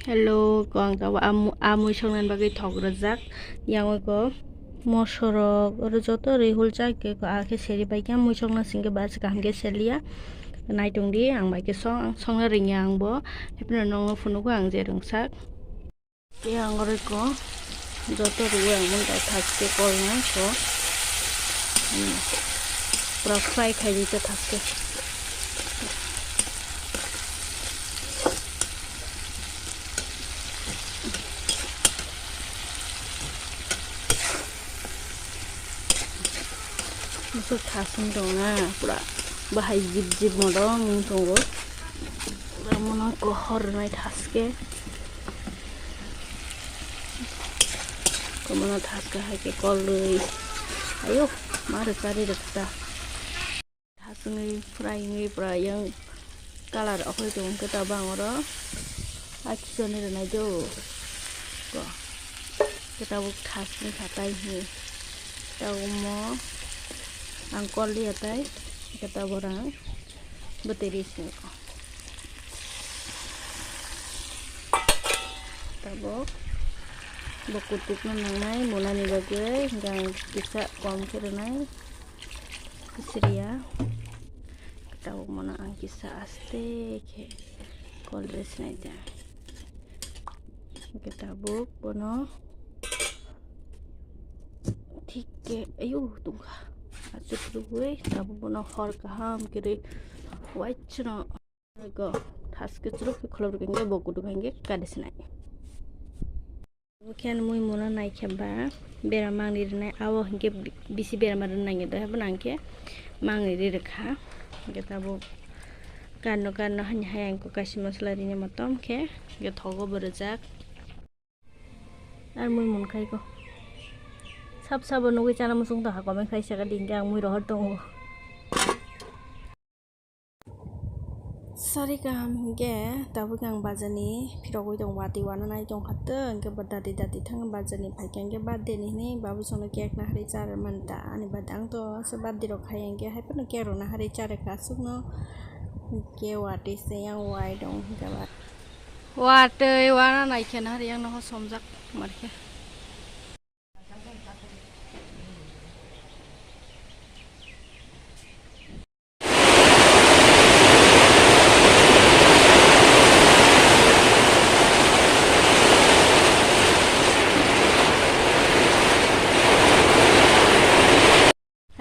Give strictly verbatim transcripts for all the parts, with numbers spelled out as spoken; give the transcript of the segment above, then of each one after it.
Hello, ko ang tabuk a mu-, a mui soknani bagwi thok rwjak. Yang oi ko mosorok, oro joto rihul chai khe ko, a khe seri bai khe mui sokna singkhe bus kaham khe seliya. Naitung di, ang bai khe song, ang songna ringya ang bo. Hapheno nongno phunugo ang je rwngsak. Yang oro ko joto rwui ang mui bai thaske kolna ko. Hmm. Pura fry khai di ta thaske. Bwswk thasung tong na pura bahai jip jip modom wng tongo. Pura mono kohor rwnai thaske. Komono thaske hai khe kolwi. Ayo, ma rwkari rwkta. Thasungwi fry wngwi pura yang colour okhoi tongo hwnkhe tabang oro. A khichoni rwnai do. Ko. Khe tabuk thasni khatai hi. Tabuk mo ang kol liya tai. Khe tabuk rang bwtwi ri sini ko. Tabuk bo kutukno nangnai munani bagwi hwnkhe ang kisa kom khe rwnai. Siriya. Tabuk mono ang kisa aste khe kol ri sinai da. Hwnkhe tabuk bono thik khe, ayo, tungkha. Achuk rwui tabuk bono hor kaham khe rwi waisano. Go, thaske churuk khe khulok rwkhe hwnkhe bo kutuk hai khe kari sinai. Bo khe ani mui muna nai khe ba bera mangni rwnai, abo hinkhe bi-, bisi bera ma rwna nangya do, haino ang khe mangni ri rwkha. Hinkhe tabuk karno karno hani hai ang khe kaisa masla rini motom khe, hinkhe thogo bo rwjak. Ar mui mun khai ko. Sab sabo nugui chana muchung tongkha, comment khai saka di, hinkhe ang mui rohor tongo. Sari kaham hinkhe tabuk ang bazar ni phirogwi tong, watwi wana nai tongkha tw, hinkhe bo dati dati thang bazar ni phaikha hinkhe birthday ni hinwi babu songno cake naharwi charwmani ta ani birthday, ang to aswk birthday rok khaiya hinkhe haiphano cake rok naharwi charwkha aswkno, hinkhe watwi se yang wai tong hinkhe ba watwi wana naikhe naharwi yang nohor somjak markhe.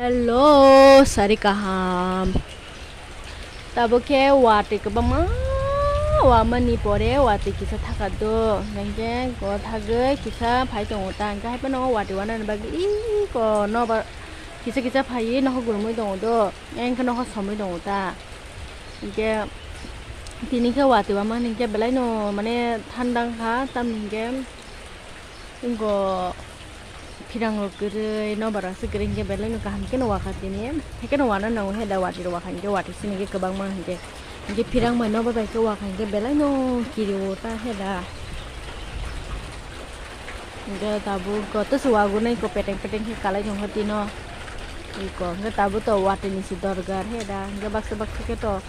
Hello, sari kaham. Tabuk khe watwi kwbangma wamani pore watwi kisa thaka do. Hinkhe go thagwi kisa phai tongo ta. Hinkhe haiphano watwi wanani bagwi iko nobar kisa kisa phaiwi nohor gurumwi tongo do. Hinkhe nohor somwi tongo ta. Hinkhe tini khe watwi wamani hinkhe belaino mane thanda wngkha, tamni hinkhe Wngkha phirang rok kwrwi, nobar aswk kwrwi hinkhe belai no kaham kheno wakha tini. Haikhe no wana nango he da watwi rok wakha hinkhe watwi sini khe kwbangma hinkhe. Hinkhe phirang bai nobar bai khe wakha hinkhe belai no kiri o ta he da. Hinkhe tabuk goto se wagunai ko peteng peteng khe kalai tongkha tino. Iko hinkhe tabuk to watwi ni se dorgar he da. Hinkhe baksa baksa khe to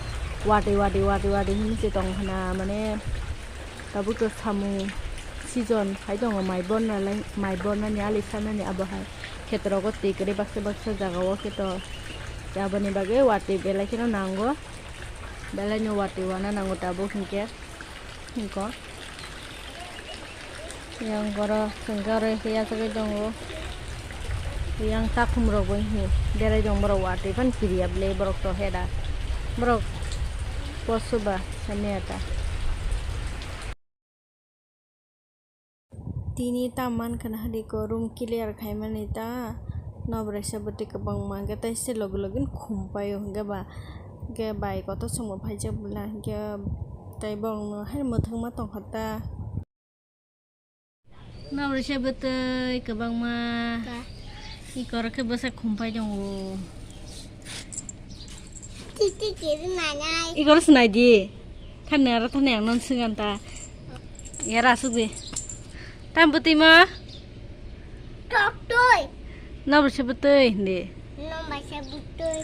watwi watwi watwi watwi hinwi se tongkha na mane. Tabuk to samung season hai tongo, mai borna lai, mai bornani ali sanani abo hai khetrogo twi kwrwi baksa baksa jagao khe to. Aboni bagwi watwi belai kheno nango, belaino watwi wana nango tabuk hinkhe. Hinko yang goro hinkhe aro khe yachagwi tongo. Yang takhum rok bo hi berai tong borok watwi phano kiriya bwle borok to heda borok poso ba saniya ta. Tini ta mankha na hadi ko room clear khaimani ta nobresa bwtwi kwbangma hwnkhe tei se logi logi khum paio hwnkhe ba hwnkhe bai kotor songbo phaijak bwla hwnkhe tei borokno hai mwthangma tongkha ta. Nobrisa bwtwi kwbangma. Ka. Ikorok khe bwsa khumpai tongo. Titi kiri nanai. Ikorok sinai di. Thani aro thani ang non singan ta. Yara asuk di. Tam bwtwi ma. Tok toi. Nobrisa bwtwi hindi. Nobrisa bwtwi.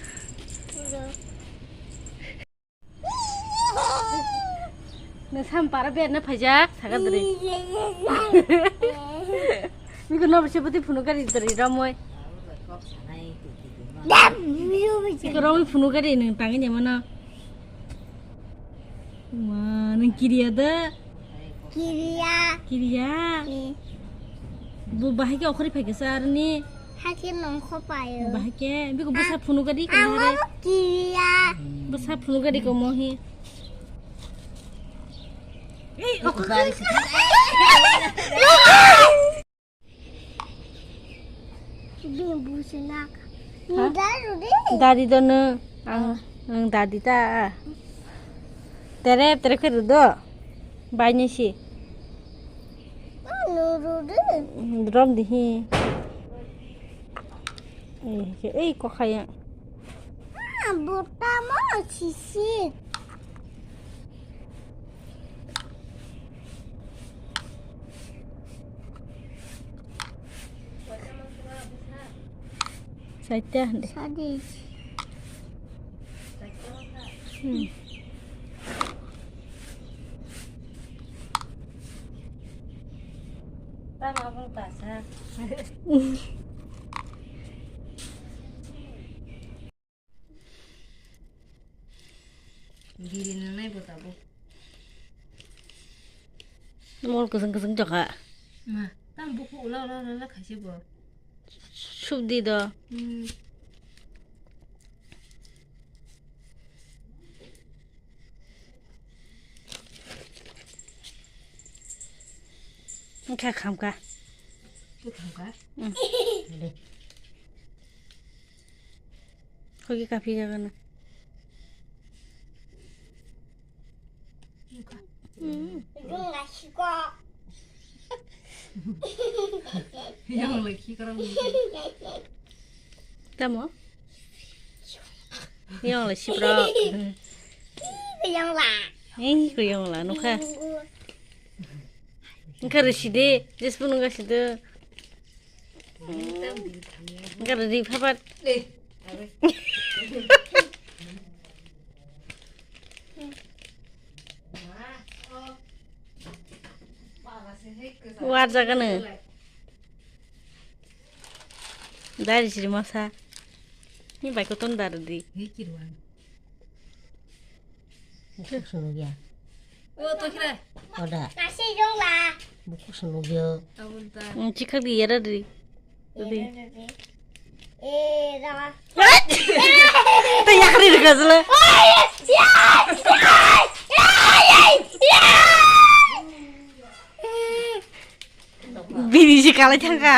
Puro. Nwng sam para berna phaijak, sakha dri. Biko no bisi bwtwi phunuk gari dri romoi. Biko romoi phunuk gari nwng tangwi nyamano. Ma, nwng kiriya da? Kiriya. Kiriya? Hmm. Bo bahai khe okhori phaikha sa arni? Hakhe nongkho payo. Bahai khe, biko bwsa phunuk gari khe hare. Amo kiriya. Bwsa phunuk gari ko mohi. Ei, okhori. Bini bujinak. Ha? Nuda rudi. Dadi dono. Ang, ang dadi ta. Terep, terep khe rudo. Bainisi. Anu rudi. Drom dihi. Eh, eh, kokhaya. Ah, botamo sisi. Saita de. Sadi. Hmm. Tama bung tasa. Biri nangnai bo tabuk. Mol kwswng kwswng jokha. Ma, tang buku ula ula ula ula khaisi bo. Subdi do. Hmm. Wngkha khamkha. Twi khamkha? Hmm. Deh. Khoki kaphi jagana. Tamo? Yang le sipra. Yang la. Eh, ko yang la nukha. Nukha risi de, jespo nukha sida. Gari di phapat. War jagano. Dari siri masa. Ni bai koton dari di. Hei, kiruan. Bukhuk sunu gya. O, to kira. Oda. Nasi jong la. Bukhuk sunu gya. Tabun ta. Hmm, chikak di yara di. Di. Eh, da. Ta yakri di gazla. Bini si kalai thangka.